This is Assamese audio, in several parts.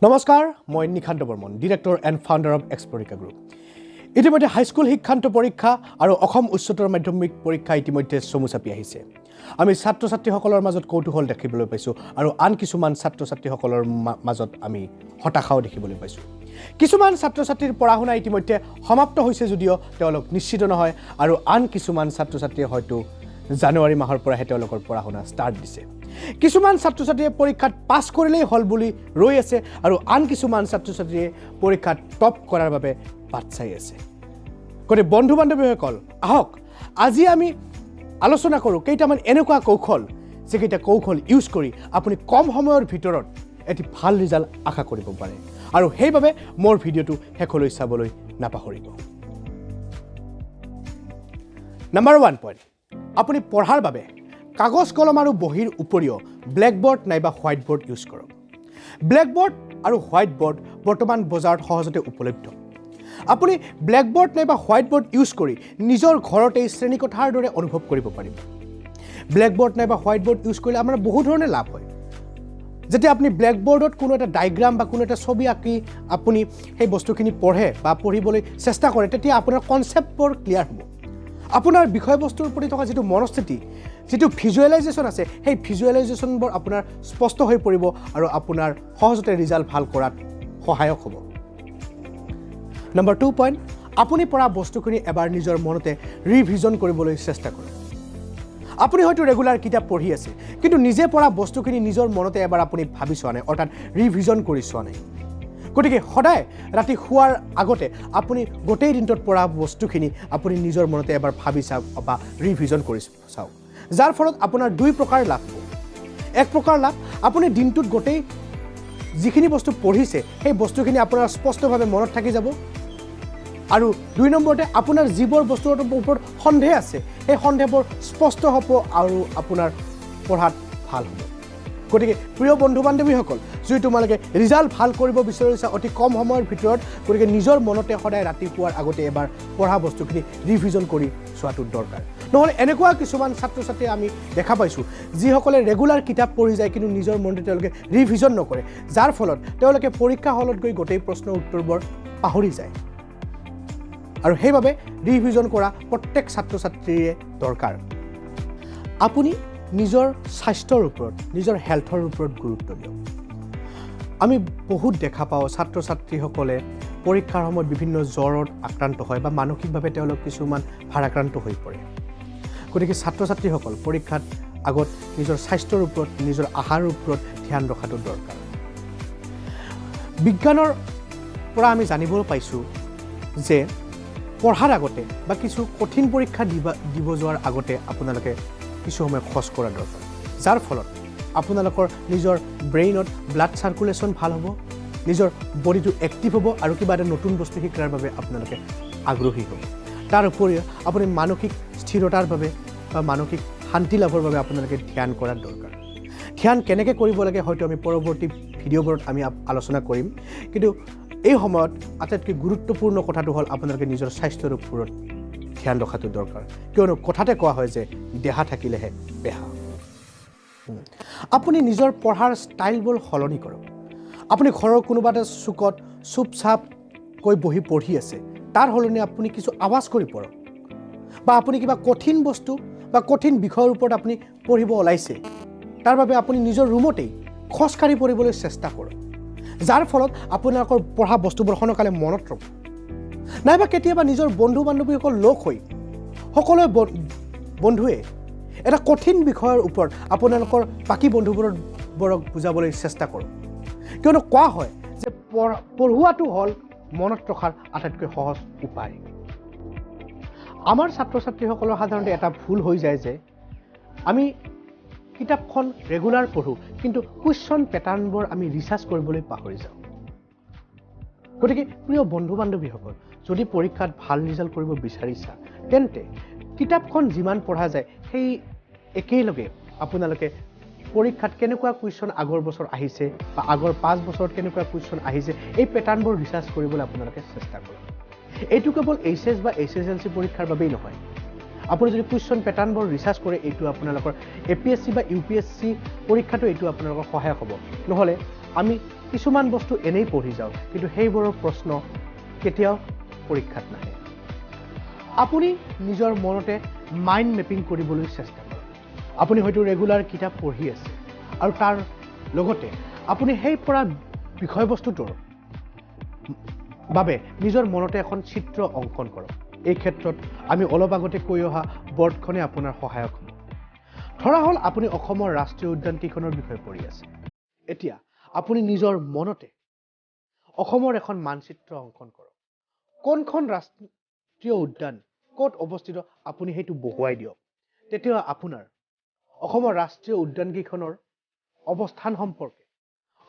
নমস্কাৰ, মই Nishant Barman, Director and Founder of Explorica Group। ইতিমধ্যে হাইস্কুল শিক্ষান্ত পৰীক্ষা আৰু অসম উচ্চতৰ মাধ্যমিক পৰীক্ষা ইতিমধ্যে চমু চাপি আহিছে। আমি ছাত্ৰ ছাত্ৰীসকলৰ মাজত কৌতূহল দেখিবলৈ পাইছোঁ আৰু আন কিছুমান ছাত্ৰ ছাত্ৰীসকলৰ মাজত আমি হতাশাও দেখিবলৈ পাইছোঁ। কিছুমান ছাত্ৰ ছাত্ৰীৰ পঢ়া শুনা ইতিমধ্যে সমাপ্ত হৈছে যদিও তেওঁলোক নিশ্চিত নহয় আৰু আন কিছুমান ছাত্ৰ ছাত্ৰীয়ে হয়তো জানুৱাৰী মাহৰ পৰাহে তেওঁলোকৰ পঢ়া শুনা ষ্টাৰ্ট দিছে। কিছুমান ছাত্ৰ ছাত্ৰীয়ে পৰীক্ষাত পাছ কৰিলেই হ'ল বুলি ৰৈ আছে আৰু আন কিছুমান ছাত্ৰ ছাত্ৰীয়ে পৰীক্ষাত টপ কৰাৰ বাবে বাট চাই আছে। গতিকে বন্ধু বান্ধৱীসকল, আহক আজি আমি আলোচনা কৰোঁ কেইটামান এনেকুৱা কৌশল, যিকেইটা কৌশল ইউজ কৰি আপুনি কম সময়ৰ ভিতৰত এটি ভাল ৰিজাল্ট আশা কৰিব পাৰে আৰু সেইবাবে মোৰ ভিডিঅ'টো শেষলৈ চাবলৈ নাপাহৰিব। নাম্বাৰ 1 পইণ্ট, আপুনি পঢ়াৰ বাবে কাগজ, কলম আৰু বহীৰ উপৰিও ব্লেকবৰ্ড নাইবা হোৱাইট বৰ্ড ইউজ কৰক। ব্লেকবৰ্ড আৰু হোৱাইট বৰ্ড বৰ্তমান বজাৰত সহজতে উপলব্ধ। আপুনি ব্লেকবৰ্ড নাইবা হোৱাইট বৰ্ড ইউজ কৰি নিজৰ ঘৰতেই শ্ৰেণীকোঠাৰ দৰে অনুভৱ কৰিব পাৰিব। ব্লেকবৰ্ড নাইবা হোৱাইট বৰ্ড ইউজ কৰিলে আমাৰ বহু ধৰণে লাভ হয়। যেতিয়া আপুনি ব্লেকবৰ্ডত কোনো এটা ডায়েগ্ৰাম বা কোনো এটা ছবি আঁকি আপুনি সেই বস্তুখিনি পঢ়ে বা পঢ়িবলৈ চেষ্টা কৰে, তেতিয়া আপোনাৰ কনচেপ্টবোৰ ক্লিয়াৰ হ'ব। আপোনাৰ বিষয়বস্তুৰ প্ৰতি থকা যিটো মনস্থিতি, যিটো ভিজুৱেলাইজেশ্যন আছে, সেই ভিজুৱেলাইজেশ্যনবোৰ আপোনাৰ স্পষ্ট হৈ পৰিব আৰু আপোনাৰ সহজতে ৰিজাল্ট ভাল কৰাত সহায়ক হ'ব। নম্বৰ 2 পইণ্ট, আপুনি পঢ়া বস্তুখিনি এবাৰ নিজৰ মনতে ৰিভিজন কৰিবলৈ চেষ্টা কৰক। আপুনি হয়তো ৰেগুলাৰ কিতাপ পঢ়ি আছে, কিন্তু নিজে পঢ়া বস্তুখিনি নিজৰ মনতে এবাৰ আপুনি ভাবি চোৱা নাই, অৰ্থাৎ ৰিভিজন কৰি চোৱা নাই। গতিকে সদায় ৰাতি শোৱাৰ আগতে আপুনি গোটেই দিনটোত পঢ়া বস্তুখিনি আপুনি নিজৰ মনতে এবাৰ ভাবি চাওক বা ৰিভিজন কৰি চাওক, যাৰ ফলত আপোনাৰ দুই প্ৰকাৰ লাভ হ'ব। এক প্ৰকাৰ লাভ, আপুনি দিনটোত গোটেই যিখিনি বস্তু পঢ়িছে সেই বস্তুখিনি আপোনাৰ স্পষ্টভাৱে মনত থাকি যাব আৰু দুই নম্বৰতে আপোনাৰ যিবোৰ বস্তুৰ ওপৰত সন্দেহ আছে সেই সন্দেহবোৰ স্পষ্ট হ'ব আৰু আপোনাৰ পঢ়াত ভাল হ'ব। গতিকে প্ৰিয় বন্ধু বান্ধৱীসকল, যদি তোমালোকে ৰিজাল্ট ভাল কৰিব বিচাৰিছা অতি কম সময়ৰ ভিতৰত, গতিকে নিজৰ মনতে সদায় ৰাতি শোৱাৰ আগতে এবাৰ পঢ়া বস্তুখিনি ৰিভিজন কৰি চোৱাটো দৰকাৰ। নহ'লে এনেকুৱা কিছুমান ছাত্ৰ ছাত্ৰী আমি দেখা পাইছোঁ যিসকলে ৰেগুলাৰ কিতাপ পঢ়ি যায়, কিন্তু নিজৰ মনতে তেওঁলোকে ৰিভিজন নকৰে, যাৰ ফলত তেওঁলোকে পৰীক্ষা হলত গৈ গোটেই প্ৰশ্নৰ উত্তৰবোৰ পাহৰি যায়। আৰু সেইবাবে ৰিভিজন কৰা প্ৰত্যেক ছাত্ৰ ছাত্ৰীৰে দৰকাৰ। আপুনি নিজৰ স্বাস্থ্যৰ ওপৰত, নিজৰ হেল্থৰ ওপৰত গুৰুত্ব দিয়ক। আমি বহুত দেখা পাওঁ ছাত্ৰ ছাত্ৰীসকলে পৰীক্ষাৰ সময়ত বিভিন্ন জ্বৰত আক্ৰান্ত হয় বা মানসিকভাৱে তেওঁলোক কিছুমান ভাৰাক্ৰান্ত হৈ পৰে। গতিকে ছাত্ৰ ছাত্ৰীসকল পৰীক্ষাত আগত নিজৰ স্বাস্থ্যৰ ওপৰত, নিজৰ আহাৰৰ ওপৰত ধ্যান ৰখাটো দৰকাৰ। বিজ্ঞানৰ পৰা আমি জানিব পাইছোঁ যে পঢ়াৰ আগতে বা কিছু কঠিন পৰীক্ষা দিব যোৱাৰ আগতে আপোনালোকে কিছু সময় খৰচ কৰা দৰকাৰ, যাৰ ফলত আপোনালোকৰ নিজৰ ব্ৰেইনত ব্লাড চাৰ্কুলেশ্যন ভাল হ'ব, নিজৰ বডিটো এক্টিভ হ'ব আৰু কিবা এটা নতুন বস্তু শিকাৰ বাবে আপোনালোকে আগ্ৰহী হ'ব। তাৰ উপৰিও আপুনি মানসিক স্থিৰতাৰ বাবে বা মানসিক শান্তি লাভৰ বাবে আপোনালোকে ধ্যান কৰাৰ দৰকাৰ। ধ্যান কেনেকৈ কৰিব লাগে হয়তো আমি পৰৱৰ্তী ভিডিঅ'বোৰত আমি আলোচনা কৰিম, কিন্তু এই সময়ত আটাইতকৈ গুৰুত্বপূৰ্ণ কথাটো হ'ল আপোনালোকে নিজৰ স্বাস্থ্যৰ ওপৰত ধ্যান ৰখাটো দৰকাৰ। কিয়নো কথাতে কোৱা হয় যে দেহা থাকিলেহে বেহা। আপুনি নিজৰ পঢ়াৰ ষ্টাইলবোৰ সলনি কৰক। আপুনি ঘৰৰ কোনোবা এটা চুকত চুপচাপকৈ বহি পঢ়ি আছে, তাৰ সলনি আপুনি কিছু আৱাজ কৰি পঢ়ক বা আপুনি কিবা কঠিন বস্তু বা কঠিন বিষয়ৰ ওপৰত আপুনি পঢ়িব ওলাইছে, তাৰ বাবে আপুনি নিজৰ ৰুমতেই খোজকাঢ়ি পঢ়িবলৈ চেষ্টা কৰক, যাৰ ফলত আপোনালোকৰ পঢ়া বস্তুবোৰ সোনকালে মনত ৰ'ব। নাইবা কেতিয়াবা নিজৰ বন্ধু বান্ধৱীসকল লগ হৈ সকলোৱে বন্ধুৱে এটা কঠিন বিষয়ৰ ওপৰত আপোনালোকৰ বাকী বন্ধুবোৰক বুজাবলৈ চেষ্টা কৰক। কিয়নো কোৱা হয় যে পঢ়োৱাটো হ'ল মনত ৰখাৰ আটাইতকৈ সহজ উপায়। আমাৰ ছাত্ৰ ছাত্ৰীসকলৰ সাধাৰণতে এটা ভুল হৈ যায় যে আমি কিতাপখন ৰেগুলাৰ পঢ়োঁ, কিন্তু কুৱেশ্যন পেটাৰ্ণবোৰ আমি ৰিচাৰ্চ কৰিবলৈ পাহৰি যাওঁ। গতিকে প্ৰিয় বন্ধু বান্ধৱীসকল, যদি পৰীক্ষাত ভাল ৰিজাল্ট কৰিব বিচাৰিছা, তেন্তে কিতাপখন যিমান পঢ়া যায় সেই একেলগে আপোনালোকে পৰীক্ষাত কেনেকুৱা কুৱেশ্যন আগৰ বছৰ আহিছে বা আগৰ 5 বছৰত কেনেকুৱা কুৱেশ্যন আহিছে, এই পেটাৰ্ণবোৰ ৰিচাৰ্চ কৰিবলৈ আপোনালোকে চেষ্টা কৰক। এইটো কেৱল এইচ এছ বা এইচ এছ এল চি পৰীক্ষাৰ বাবেই নহয়, আপুনি যদি কুৱেশ্যন পেটাৰ্ণবোৰ ৰিচাৰ্চ কৰে, এইটো আপোনালোকৰ এপিএছচি বা ইউপিএছচি পৰীক্ষাটো এইটো আপোনালোকৰ সহায়ক হ'ব। নহ'লে আমি কিছুমান বস্তু এনেই পঢ়ি যাওঁ, কিন্তু সেইবোৰৰ প্ৰশ্ন কেতিয়াও পৰীক্ষাত নাহে। আপুনি নিজৰ মনতে মাইণ্ড মেপিং কৰিবলৈ চেষ্টা কৰক। আপুনি হয়তো ৰেগুলাৰ কিতাপ পঢ়ি আছে আৰু তাৰ লগতে আপুনি সেই পঢ়া বিষয়বস্তুটোৰ বাবে নিজৰ মনতে এখন চিত্ৰ অংকন কৰক। এই ক্ষেত্ৰত আমি অলপ আগতে কৈ অহা বৰ্ডখনে আপোনাৰ সহায়ক হ'ব। ধৰা হ'ল আপুনি অসমৰ ৰাষ্ট্ৰীয় উদ্যান কেইখনৰ বিষয়ে পঢ়ি আছে। এতিয়া আপুনি নিজৰ মনতে অসমৰ এখন মানচিত্ৰ অংকন কৰক। কোনখন ৰাষ্ট্ৰীয় উদ্যান ক'ত অৱস্থিত আপুনি সেইটো বহুৱাই দিয়ক। তেতিয়া আপোনাৰ অসমৰ ৰাষ্ট্ৰীয় উদ্যানকেইখনৰ অৱস্থান সম্পৰ্কে,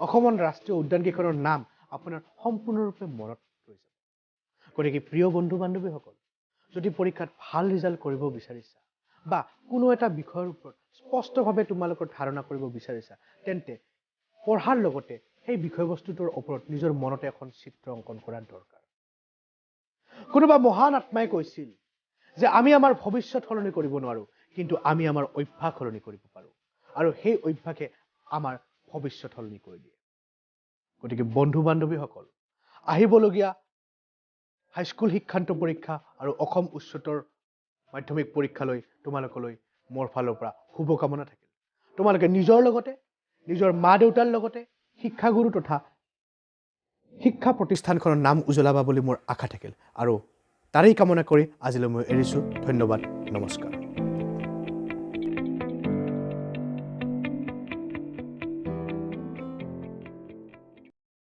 অসমৰ ৰাষ্ট্ৰীয় উদ্যানকেইখনৰ নাম আপোনাৰ সম্পূৰ্ণৰূপে মনত ৰৈ যাব। গতিকে প্ৰিয় বন্ধু বান্ধৱীসকল, যদি পৰীক্ষাত ভাল ৰিজাল্ট কৰিব বিচাৰিছা বা কোনো এটা বিষয়ৰ ওপৰত স্পষ্টভাৱে তোমালোকৰ ধাৰণা কৰিব বিচাৰিছা, তেন্তে পঢ়াৰ লগতে সেই বিষয়বস্তুটোৰ ওপৰত নিজৰ মনতে এখন চিত্ৰ অংকন কৰাৰ দৰকাৰ। কোনোবা মহান আত্মাই কৈছিল যে আমি আমাৰ ভৱিষ্যত সলনি কৰিব নোৱাৰোঁ, কিন্তু আমি আমাৰ অভ্যাস সলনি কৰিব পাৰোঁ আৰু সেই অভ্যাসে আমাৰ ভৱিষ্যত সলনি কৰি দিয়ে। গতিকে বন্ধু বান্ধৱীসকল, আহিবলগীয়া হাইস্কুল শিক্ষান্ত পৰীক্ষা আৰু অসম উচ্চতৰ মাধ্যমিক পৰীক্ষালৈ তোমালোকলৈ মোৰ ফালৰ পৰা শুভকামনা থাকিল। তোমালোকে নিজৰ লগতে, নিজৰ মা দেউতাৰ লগতে শিক্ষাগুৰু তথা শিক্ষা প্ৰতিষ্ঠানখনৰ নাম উজ্বলাবা বুলি মোৰ আশা থাকিল আৰু তাৰেই কামনা কৰি আজিলৈ মই এৰিছোঁ। ধন্যবাদ, নমস্কাৰ।